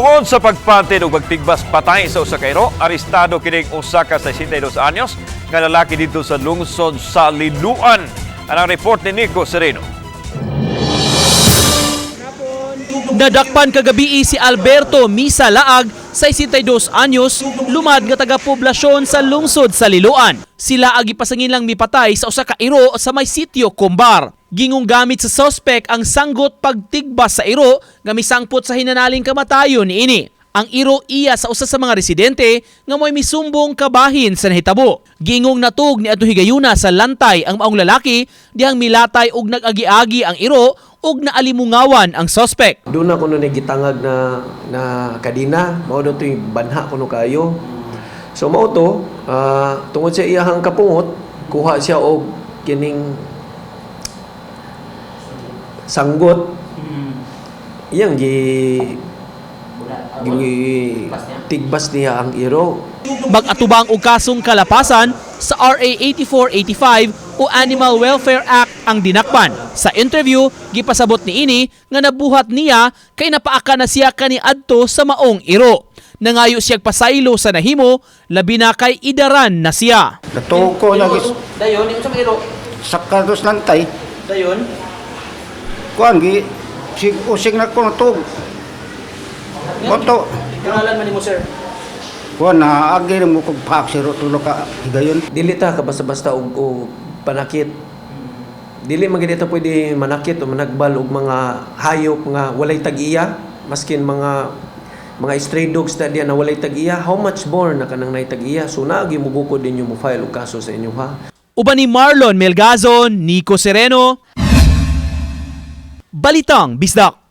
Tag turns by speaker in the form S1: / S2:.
S1: Tungod sa pagpatid og pagtigbas patay sa usa ka iro, arestado kining usa ka 62 anyos nga lalaki didto sa lungsod sa Liloan. Anang report ni Nico Sereno.
S2: Nadakpan kagabi si Alberto Misa Laag, 62 anyos, lumad nga taga-poblasyon sa lungsod sa Liloan. Sila agi pasangin lang mipatay sa usa ka iro sa may sitio Kumbar. Gingong gamit sa suspect ang sanggot pagtigbas sa iro nga misangpot sa hinanaling kamatayon niini. Ang iro iya sa usa sa mga residente nga mo'y misumbong kabahin sa nahitabo. Gingong natug ni adto higayuna sa lantay ang maong lalaki dihang milatay og nag-agi-agi ang iro ug naalimungawan ang suspect.
S3: Doon na kuno ni gitangag na na kadina, mao do to'y banha kuno kayo. So mao to, tungod sa iyahang kapungot, kuha siya og kining sanggot. Iyang gi tigbas niya ang iro.
S2: Mag-atubang og kasong kalapasan sa RA 8485 o Animal Welfare Act ang dinakpan. Sa interview, gipasabot niini nga nabuhat niya kay napaaka na siya kaniadto sa maong iro. Nangayo siya pasaylo sa nahimo, labi na kay idaran na siya.
S4: Natuko lagi.
S2: Dayon, imo sa iro.
S4: Sa kados lantay.
S2: Dayon.
S4: Kuan gi sig usig na ko natug. Boto.
S2: Pangalan man nimo, sir?
S4: Kuan na agi mo kog paak siro tulo ka higayon.
S3: Dili ta ka basta-basta og panakit. Dili man gid ito pwede manakit o managbal og mga hayop nga walay tag-iya, maskin mga stray dogs na diyan na walay tag-iya, how much more na kanang nay tag-iya? So naagi mo bukod ninyo mo file og kaso sa inyo ha.
S2: Uban ni Marlon Melgazon, Nico Sereno. Balitang Bisdak.